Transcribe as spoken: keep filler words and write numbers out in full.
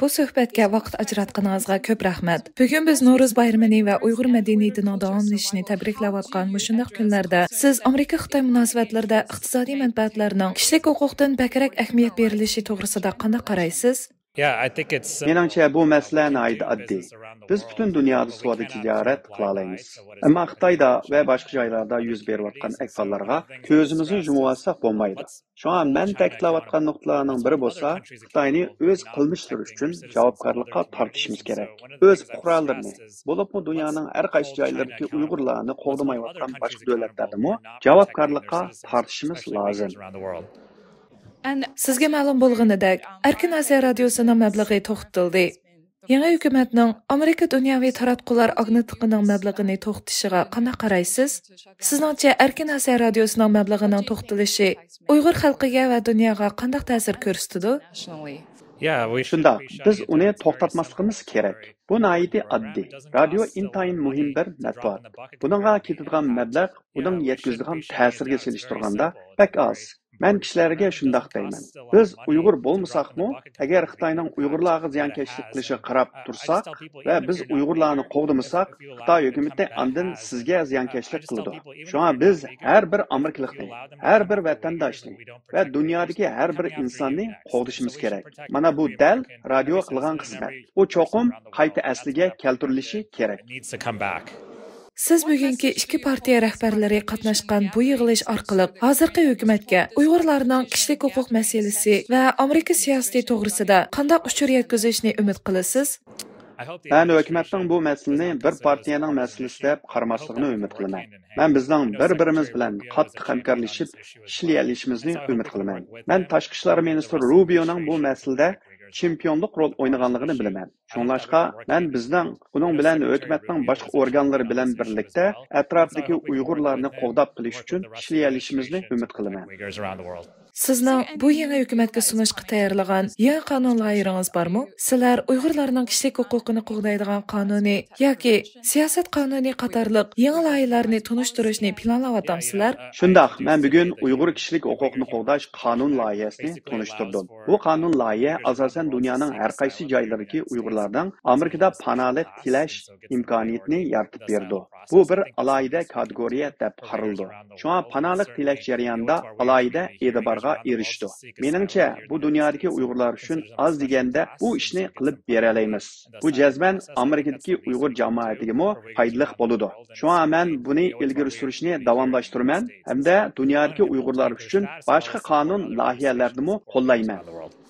بۇ سۆھبەتكە ۋاقىت ئاجراتقىنىڭىزغا كۆپ رەھمەت. بۈگۈن بىز نورۇز بايرىمىنى ۋە ئۇيغۇر مەدەنىيىتىنىڭ داۋاملىشىشىنى تەبرىكلەۋاتقان مۇشۇنداق كۈنلەردە سىز ئامېرىكا-خىتاي مۇناسىۋەتلىرىدە ئىقتىسادىي مەنپەئەتلەرنىڭ كىشىلىك ھوقۇقتىن بەكرەك ئەھمىيەت بېرىلىشى توغرىسىدا قانداق قارايسىز؟ مېنىڭچە، بۇ مەسىلە ناھايىتى ئاددىي. بىز پۈتۈن دۇنيادا سودا تىجارەت قىلالايمىز. ئەمما خىتايدا ۋە باشقا جايلاردا يۈز بېرىۋاتقان ئەھۋاللارغا كۆزىمىزنى يۇمۇۋالساق بولمايدۇ. شۇڭا مەن تەكىتلەۋاتقان نۇقتىلارنىڭ بىرى بولسا، خىتاينى ئۆز قىلمىشلىرى ئۈچۈن جاۋابكارلىققا تارتىشىمىز كېرەك. ئۆز پۇقرالىرىنى، بولۇپمۇ دۇنيانىڭ ھەر قايسى جايلىرىدىكى ئۇيغۇرلارنى قوغدىمايۋاتقان باشقا دۆلەتلەرنىمۇ جاۋابكارلىققا تارتىشىمىز لازىم. سىزگە مەلۇم بولغىنىدەك، ئەركىن ئاسىيا رادىيوسىنىڭ مەبلىغى توختىتىلدى. يېڭى ھۆكۈمەتنىڭ ئامېرىكا دۇنياۋى تاراتقۇلار ئاگېنتلىقىنىڭ مەبلىغىنى توختىتىشىغا قانداق قارايسىز؟ سىزنىڭچە، ئەركىن ئاسىيا رادىيوسىنىڭ مەبلىغىنىڭ توختىلىشى ئۇيغۇر خەلقىگە ۋە دۇنياغا قانداق تەسىر كۆرسىتىدۇ؟ شۇنداق، بىز ئۇنى توختاتماسلىقىمىز كېرەك. بۇ ناھايىتى ئاددىي. رادىيو ئىنتايىن مۇھىم بىر مەتبۇئات. بۇنىڭغا كېتىدىغان مەبلەغ ئۇنىڭ يەتكۈزىدىغان تەسىرىگە سېلىشتۇرغاندا بەك ئاز. مەن كىشىلەرگە شۇنداق دەيمەن. بىز ئۇيغۇر بولمىساقمۇ، ئەگەر خىتاينىڭ ئۇيغۇرلارغا زىيانكەشلىك قىلىشىغا قاراپ تۇرساق ۋە بىز ئۇيغۇرلارنى قوغدىمىساق، خىتاي ھۆكۈمىتى ئاندىن سىزگە زىيانكەشلىك قىلىدۇ. شۇڭا بىز ھەر بىر ئامېرىكىلىقنى، ھەر بىر ۋەتەنداشنى ۋە دۇنيادىكى ھەر بىر ئىنساننى قوغدىشىمىز كېرەك. مانا بۇ دەل رادىيو قىلغان خىزمەت. ئۇ چوقۇم قايتا ئەسلىگە كەلتۈرۈلۈشى كېرەك. سىز بۈگۈنكى ئىككى پارتىيە رەھبەرلىرى قاتناشقان بۇ يىغىلىش ئارقىلىق ھازىرقى ھۆكۈمەتكە ئۇيغۇرلارنىڭ كىشىلىك ھوقۇق مەسىلىسى ۋە ئامېرىكا سىياسىتى توغرىسىدا قانداق ئۇچۇر يەتكۈزۈشنى ئۈمىد قىلىسىز؟ مەن ھۆكۈمەتنىڭ بۇ مەسىلىنى بىر پارتىيەنىڭ مەسىلىسى دەپ قارىماسلىقىنى ئۈمىد قىلىمەن. مەن بىزنىڭ بىر-بىرىمىز بىلەن قاتتىق ھەمكارلىشىپ ئىشلىيەلىشىمىزنى ئۈمىد قىلىمەن. مەن تاشقى ئىشلار مىنىستىرى روبىيونىڭ بۇ مەسىلىدە چېمپىيونلۇق رول ئوينىغانلىقىنى بىلىمەن. شۇڭلاشقا، مەن بىزنىڭ ئۇنىڭ بىلەن ھۆكۈمەتنىڭ باشقا ئورگانلىرى بىلەن بىرلىكتە ئەتراپتىكى ئۇيغۇرلارنى قوغداپ قېلىش ئۈچۈن ئىشلىيەلىشىمىزنى ئۈمىد قىلىمەن. سىزنىڭ بۇ يېڭى ھۆكۈمەتكە سۇنۇشقا تەييارلىغان يېڭى قانۇن لايىھىلىرىڭىز بارمۇ؟ سىلەر ئۇيغۇرلارنىڭ كىشىلىك ھوقۇقىنى قوغدايدىغان قانۇنى ياكى سىياسەت قانۇنى قاتارلىق يېڭى لايىھىلەرنى تونۇشتۇرۇشنى پىلانلاۋاتامسىلەر؟ شۇنداق، مەن بۈگۈن ئۇيغۇر كىشىلىك ھوقۇقنى قوغداش قانۇن لايىھەسىنى تونۇشتۇردۇم. بۇ قانۇن لايىھە ئاساسەن دۇنيانىڭ ھەر قايسى جايلىرىدىكى ئۇيغۇرلارنىڭ ئامېرىكىدا پاناھلىق تىلەش ئىمكانىيىتىنى يارىتىپ بېرىدۇ. بۇ بىر ئالاھىدە كاتېگورىيە دەپ قارىلىدۇ. شۇڭا پاناھلىق تىلەش جەريانىدا ئالاھىدە ئېتىبارغا ئېرىشىدۇ. مېنىڭچە، بۇ دۇنيادىكى ئۇيغۇرلار ئۈچۈن ئاز دېگەندە بۇ ئىشنى قىلىپ بېرەلەيمىز. بۇ جەزمەن ئامېرىكىدىكى ئۇيغۇر جامائىتىگىمۇ پايدىلىق بولىدۇ. شۇڭا مەن بۇنى ئىلگىرى سۈرۈشنى داۋاملاشتۇرىمەن ھەمدە دۇنيادىكى ئۇيغۇرلار ئۈچۈن باشقا قانۇن لايىھەلەرنىمۇ قوللايمەن.